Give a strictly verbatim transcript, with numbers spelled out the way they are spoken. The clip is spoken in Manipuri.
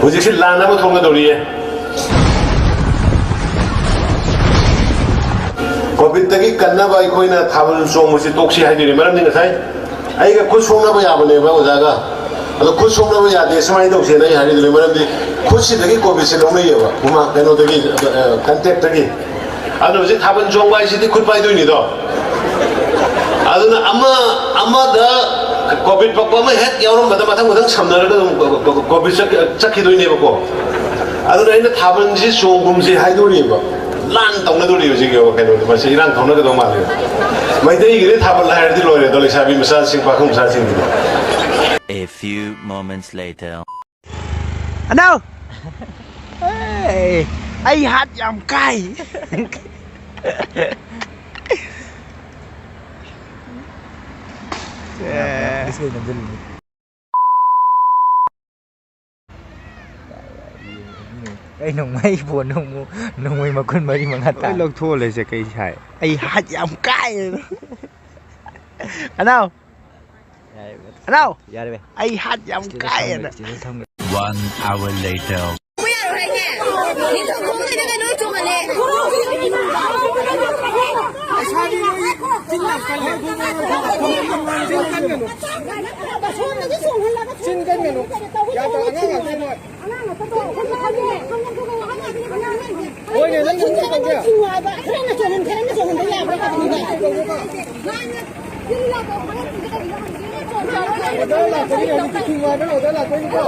ꯍꯧꯖꯤꯛꯁꯤ ꯂꯥꯟ ꯑꯃ ꯊꯣꯛꯅꯗꯧꯔꯤꯌꯦ꯫ ꯀꯣꯚꯤꯗꯇꯒꯤ ꯀꯟꯅꯕ ꯑꯩꯈꯣꯏꯅ ꯊꯥꯕꯜ ꯆꯣꯡꯕꯁꯤ ꯇꯣꯛꯁꯤ ꯍꯥꯏꯗꯣꯏꯅꯤ꯫ ꯃꯔꯝꯗꯤ ꯉꯁꯥꯏ ꯑꯩꯒ ꯈꯨꯠ ꯁꯣꯛꯅꯕ ꯌꯥꯕꯅꯦꯕ ꯑꯣꯖꯥꯒ꯫ ꯑꯗꯣ ꯈꯨꯠ ꯁꯣꯛꯅꯕ ꯌꯥꯗꯦ, ꯁꯨꯃꯥꯏꯅ ꯇꯧꯁꯦꯅ ꯑꯩ ꯍꯥꯏꯔꯤꯗꯨꯅꯤ꯫ ꯃꯔꯝꯗꯤ ꯈꯨꯠꯁꯤꯗꯒꯤ ꯀꯣꯚꯤꯗꯁꯦ ꯂꯧꯅꯩꯌꯦꯕ, ꯍꯨꯃꯥꯡ, ꯀꯩꯅꯣꯗꯒꯤ, ꯑ, ꯀꯟꯇꯦꯛꯇꯒꯤ꯫ ꯑꯗꯨꯅ ꯍꯧꯖꯤꯛ ꯊꯥꯕꯜ ꯆꯣꯡꯕ ꯍꯥꯏꯁꯤꯗꯤ ꯈꯨꯠ ꯄꯥꯏꯗꯣꯏꯅꯤꯗꯣ꯫ ꯑꯗꯨꯅ ꯑꯃ, ꯑꯃꯗ ꯀꯣꯚꯤꯗ ꯄꯛꯄ ꯑꯃ ꯍꯦꯛ ꯌꯥꯎꯔꯝꯕꯗ ꯃꯊꯪ ꯃꯊꯪ ꯁꯝꯅꯔꯒ ꯑꯗꯨꯝ ꯀꯣ-, ꯀꯣ-, ꯀꯣꯚꯤꯗ ꯆꯠ-, ꯆꯠꯈꯤꯗꯣꯏꯅꯦꯕꯀꯣ꯫ ꯑꯗꯨꯅ ꯑꯩꯅ ꯊꯥꯕꯜꯁꯤ ꯆꯣꯡꯒꯨꯝꯁꯤ ꯍꯥꯏꯗꯣꯔꯤꯕ꯫ ꯂꯥꯟ ꯇꯧꯅꯗꯣꯔꯤ ꯍꯧꯖꯤꯛ ꯀꯩꯅꯣꯗꯣ, ꯃꯁꯤ ꯏꯔꯥꯡ ꯊꯣꯛꯅꯒꯗꯧ ꯃꯥꯜꯂꯦ꯫ ꯃꯩꯇꯩꯒꯤꯗꯤ ꯊꯥꯕꯜ ꯍꯥꯏꯔꯗꯤ ꯂꯣꯏꯔꯦ ꯑꯗꯣ, ꯂꯩꯁꯥꯕꯤ ꯃꯆꯥꯁꯤꯡ, ꯄꯥꯈꯪ ꯃꯆꯥꯁꯤꯡꯒꯤꯗꯤ꯫ A few moments later. ꯑꯅꯧ! ꯑꯦ, ꯑꯩ ꯍꯥꯠ ꯌꯥꯝ ꯀꯥꯏ꯫ ꯑꯦ꯫ ꯑꯩ ꯅꯣꯡꯃꯩ ꯐꯣꯟ ꯅꯣꯡꯃ-, ꯅꯣꯡꯃꯩ ꯃꯈꯨꯟ ꯃꯔꯤ ꯃꯉꯥ ꯂꯣꯏ ꯇꯥ꯫ ꯂꯧꯊꯣꯛꯑ ꯂꯩꯁꯦ ꯀꯩ ꯁꯥꯏ? ꯑꯩ ꯍꯥꯠ ꯌꯥꯝ ꯀꯥꯏ꯫ ꯑꯅꯧ! ꯌꯥꯔꯦ ꯚꯥꯏ꯫ ꯍꯔꯥꯎ! ꯌꯥꯔꯦ ꯚꯥꯏ꯫ ꯑꯩ ꯍꯥꯠ ꯌꯥꯝ ꯁꯤꯗ ꯀꯥꯏꯌꯦꯅ꯫ ꯊꯝꯒ꯭ꯔꯦ, ꯁꯤꯗ ꯊꯝꯒ꯭ꯔꯦ꯫ One hour later. ꯌꯥꯔꯣꯏꯅꯦ꯫ ꯅꯤꯡꯊꯧ ꯈꯣꯡꯗꯅ ꯅꯣꯏ ꯆꯣꯡꯍꯜꯂꯦ꯫ ꯆꯤꯟ ꯀꯟꯒꯅꯨ꯫ ꯌꯥꯗ꯭ꯔꯣ? ꯑꯉꯥꯡ ꯉꯥꯛꯇ ꯅꯣꯏ꯫ ꯍꯣꯏꯅꯦ, ꯅꯪ ꯅꯪ ꯇꯧꯒꯦ꯫ ꯈꯔꯅ ꯆꯣꯡꯍꯟ-, ꯈꯔꯅ ꯆꯣꯡꯍꯟꯕ ꯌꯥꯕ꯭ꯔꯥ? ꯑꯣꯔꯗꯔ ꯂꯥꯛꯄꯒꯤ ꯍꯧꯖꯤꯛꯇꯤ ꯊꯤꯡꯉꯣ ꯍꯥꯏꯕ꯭ꯔꯥ? ꯑꯣꯔꯗꯔ ꯂꯥꯛꯄꯒꯤꯀꯣ꯫